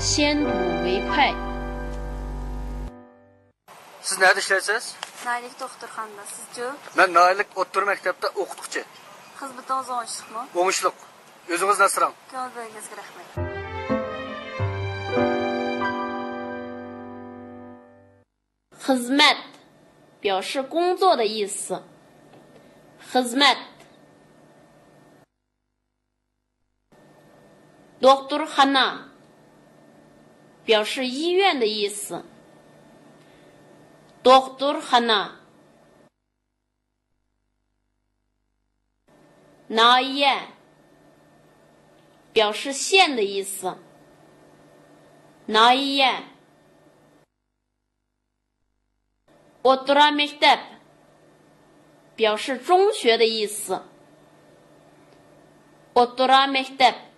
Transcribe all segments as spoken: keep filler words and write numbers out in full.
先睹为快。 سىز نەدە ئىشلەيسىز؟ ناھىيەلىك دوختۇرخانىدا. سىزچۇ؟ مەن ناھىيەلىك ئوتتۇرا مەكتەپتە ئوقۇتقۇچى. خىزمىتىڭىز ئوڭۇشلۇقمۇ؟ ئوڭۇشلۇق. ئۆزىڭىزنى ئاسراڭ. كۆڭۈل بۆلگىنىڭىزگە رەھمەت. خىزمەت 表示工作的意思. خىزمەت. دوختۇرخانا 表示医院的意思. دوختۇرخانا. ناھىيە 表示县的意思. ناھىيە. ئوتتۇرا مەكتەپ 表示中学的意思. ئوتتۇرا مەكتەپ.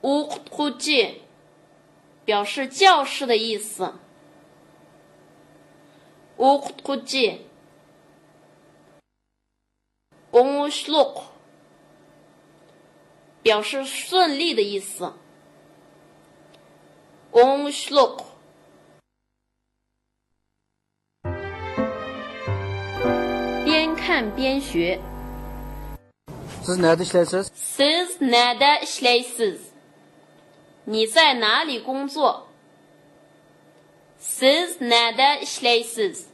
ئوقۇتقۇچى 表示教师的意思. ئوقۇتقۇچى. オンオシロク 表示顺利的意思. オンオシロク. 边看边学. سىز نەدە ئىشلەيسىز؟ سىز نەدە ئىشلەيسىز؟ 你在哪里工作؟ سىز نەدە ئىشلەيسىز؟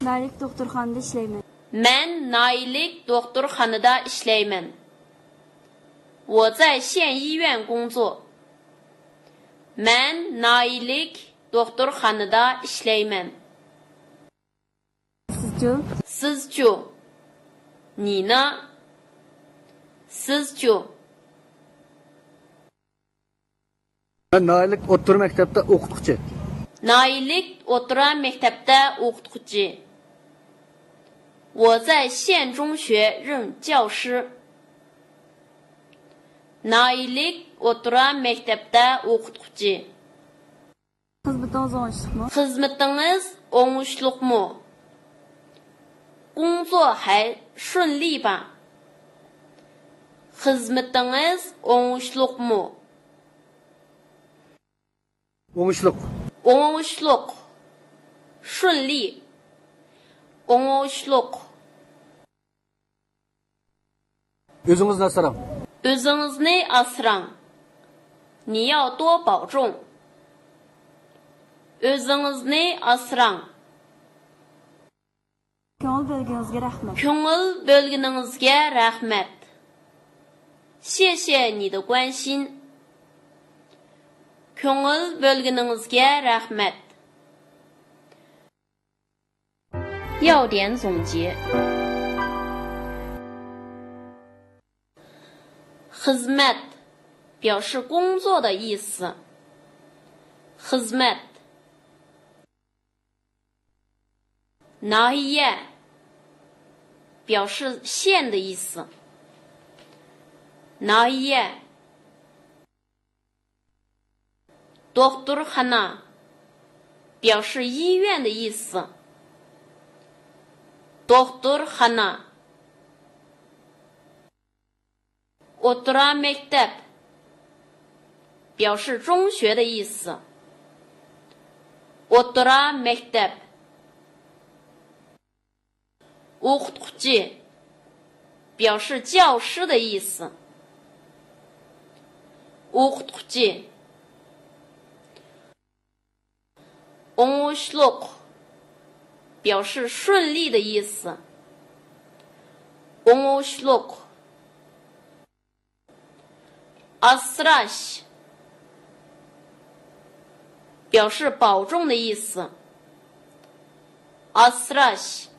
ناھىيەلىك دوختۇرخانىدا ئىشلەيمەن. مەن ناھىيەلىك دوختۇرخانىدا ئىشلەيمەن. 我在县医院工作. مەن ناھىيەلىك دوختۇرخانىدا ئىشلەيمەن. سىزچۇ؟ سىزچۇ؟ 你呢؟ سىزچۇ؟ مەن ناھىيەلىك ئوتتۇرا مەكتەپتە ئوقۇتقۇچى. ناھىيەلىك ئوتتۇرا مەكتەپتە ئوقۇتقۇچى. 我在县中学任教师. ناھىيەلىك ئوتتۇرا مەكتەپتە ئوقۇتقۇچى. خىزمىتىڭىز ئوڭۇشلۇقمۇ؟ خىزمىتىڭىز ئوڭۇشلۇقمۇ؟ 工作还顺利吧؟ خىزمىتىڭىز ئوڭۇشلۇقمۇ؟ ئوڭۇشلۇق. ئوڭۇشلۇق. 顺利. ئوڭۇشلۇق. ئۆزىڭىزنى ئاسراڭ. ئۆزىڭىزنى ئاسراڭ. 你要多保重. ئۆزىڭىزنى ئاسراڭ. كۆڭۈل بۆلگىنىڭىزگە رەھمەت. كۆڭۈل بۆلگىنىڭىزگە رەھمەت. 谢谢你的关心. كۆڭۈل بۆلگىنىڭىزگە رەھمەت. 要点总结. خىزمەت، 表示工作的意思. خىزمەت. ناھىيە، 表示县的意思. ناھىيە. دوختۇرخانا، 表示医院的意思. دوختۇرخانا. ئوتتۇرا مەكتەپ، 表示中学的意思. ئوتتۇرا مەكتەپ. ئوقۇتقۇچى، 表示教师的意思. ئوقۇتقۇچى. ئوڭۇشلۇق، 表示顺利的意思. ئوڭۇشلۇق. ئاسراش، 表示保重的意思. ئاسراش.